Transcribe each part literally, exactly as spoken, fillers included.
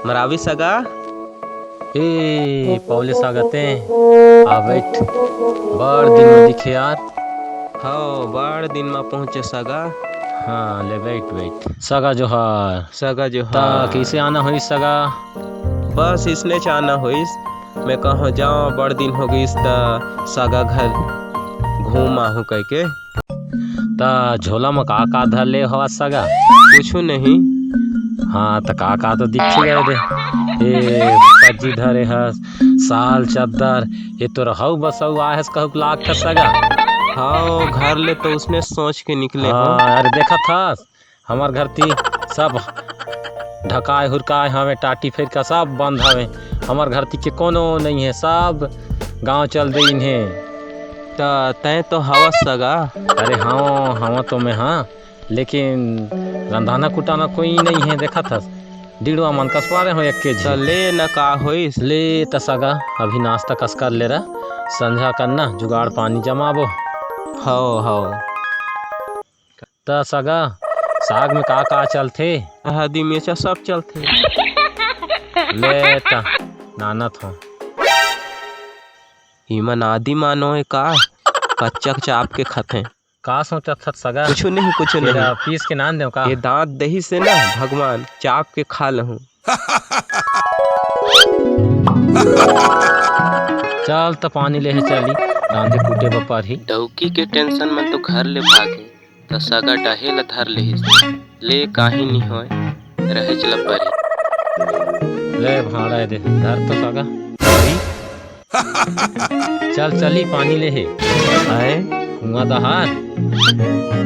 बरावी सगा। ए, पौले सगा ते। आ बैठ। बड़ दिन में दिखे यार। हव, बड़ दिन में पहुँचे सगा। हाँ, ले बैठ, बैठ। सगा जोहार। सगा जोहार। ता कइसे आना होइस सगा? बस इसने च आना होइस। मैं कहूँ जाओ, बड़ दिन हो गइस त सगा घर घूम आहूँ कहिके। त झोला म का का धर ले हवस सगा? कुछु नहीं। हाँ, त का का तो दिखे गए रे। ए, पज्जी धरे हस, साल चद्दर, ए तोर हऊ बसऊ आए हस कहूक लागथस सगा। हाँ, घर ले तो उसने सोच के निकले हो। हाँ, अरे देखत हस, हमर घर ती सब ढकाए हुरकाए हवे, टाटी फेर का सब बंद हवे। हमर घर ती के कोनो नहीं है, सब गांव चल दे इन्हें। त तैं तो हवस सगा। अरे हाँ, हवा तो मैं हाँ, लेकिन रंधाना कुटाना कोई नहीं है, देखत हस। डिड़वा मन कस पारे हो एक केजी। त ले न का होइस? ले त सगा, अभी नाश्ता कस कर ले रहा, संझा करना जुगाड़ पानी जमाबो। हव, हव। त सगा, साग में का का चलथे? हल्दी मिर्चा सब चलथे। ले त, नानत हो। इमन आदि मानव हे का? कच्चा चाप के खाथे। का सोचत हस सगा? कुछु नहीं, कुछु तेरा नहीं। पीस के नान देव का? ये दांत दही से ना भगवान चाप के खा लहूं। चल त पानी ले हे चली, रांधे कूटे बर परही। डौकी के टेंशन में तो घर ले भागे। त सगा डहे ल धर लेहिस। ले, काहीं नी होय, रहेच ल परी। ले भाड़ा दे, धर तो सगा। चल चली, पानी ले हे। आए? कुआं दहार।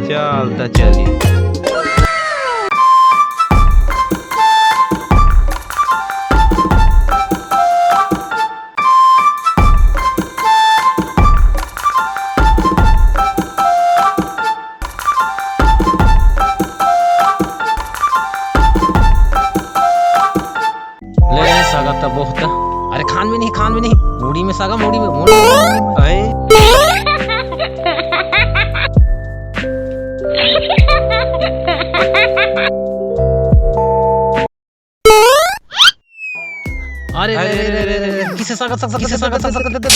चल त चली। ले, ले, सागा त बहुत। अरे, खान में नहीं, खान में नहीं। मुड़ी में सागा, मुड़ी में, मुड़ी में। आए? अरे, अरे, अरे, अरे, अरे, अरे, अरे, किसे सागा, सागा, किसे सागा, सागा, सागा,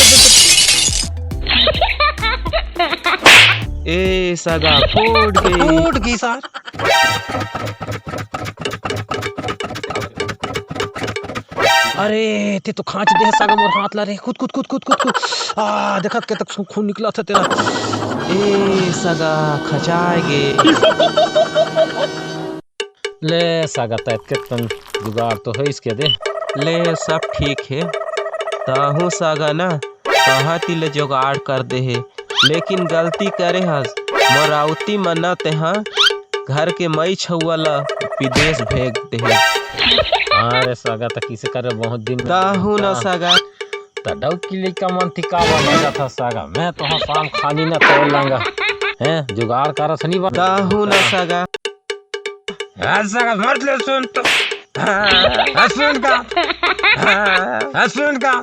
ए, सागा, फूट गई। फूट गई, सार। अरे, ते तो खांच दे सागा मोर हाथ ला रे। कूद, कूद, कूद। आ, देखत के तक खून निकला था तेरा। ए, सागा, खचाए गे। ले सागा, त अतके कन जुगाड़ तो होइस के दे। ले, सब ठीक हे। ताहू सागा ना, कहाँ ती ले जुगाड़ कर दे हे, लेकिन गलती करे हस, मोर अवती मना तेहा घर के मई छउआ ला विदेश भेज दे हे। अरे सागा, त किसे करे बहुत दिन में ताहू ना सागा। त डौकी लइका मन ती का बना जात हस सागा, मैं तो हाँ शाम खानी ना तोड़ लांगा। हैं, जुगाड़ करस नहीं बन ताहू ना सागा। ऐसा का मत ले सुन तो। हाँ, सुन का। हाँ, सुन का।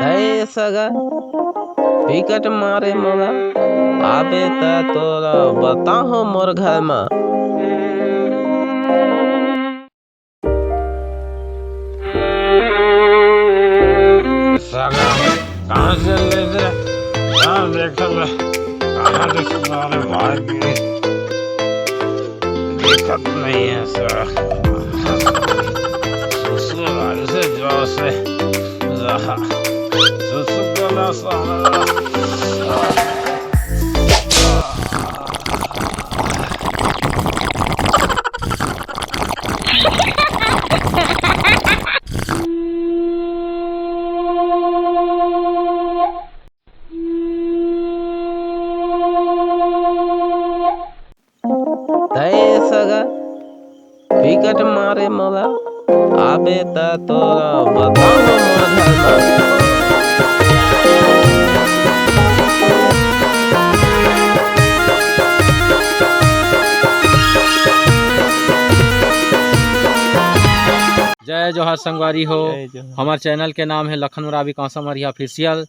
तय सगा, बिकट मारे मोला, आबे त तोला बताहो मोर घर म। साला, कहाँ से ले दे? कहाँ देखल? कहाँ से साले भाग गए? दिक्कत नहीं है सर। ससुराल से जो से रहा। ससुर का ना साला। तय सगा, बिकट मारे मोला, आबे त तोरा बताओ मोर धर्म। जय जोहार संगवारी हो। जय जोहार। हमर चैनल के नाम है लखन उराँव कांसा मरिया ऑफिशियल।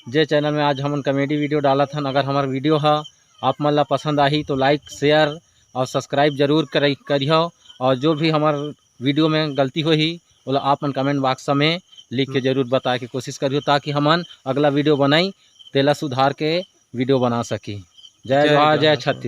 जे चैनल में आज हमन कॉमेडी वीडियो डालत हन, अगर हमर वीडियो ह आप मन ला पसंद आही तो लाइक, शेयर और सब्सक्राइब जरूर करी, करिहो। और जो भी हमर वीडियो में गलती होही, ओला आप मन कमेंट बॉक्स में लिख के हम्म। जरूर बताए के कोशिश करिहो, ताकि हमन अगला वीडियो बनाई, तेला सुधार के वीडियो बना सकी। जय जय जोहार, जय जोहार। छत्तीस।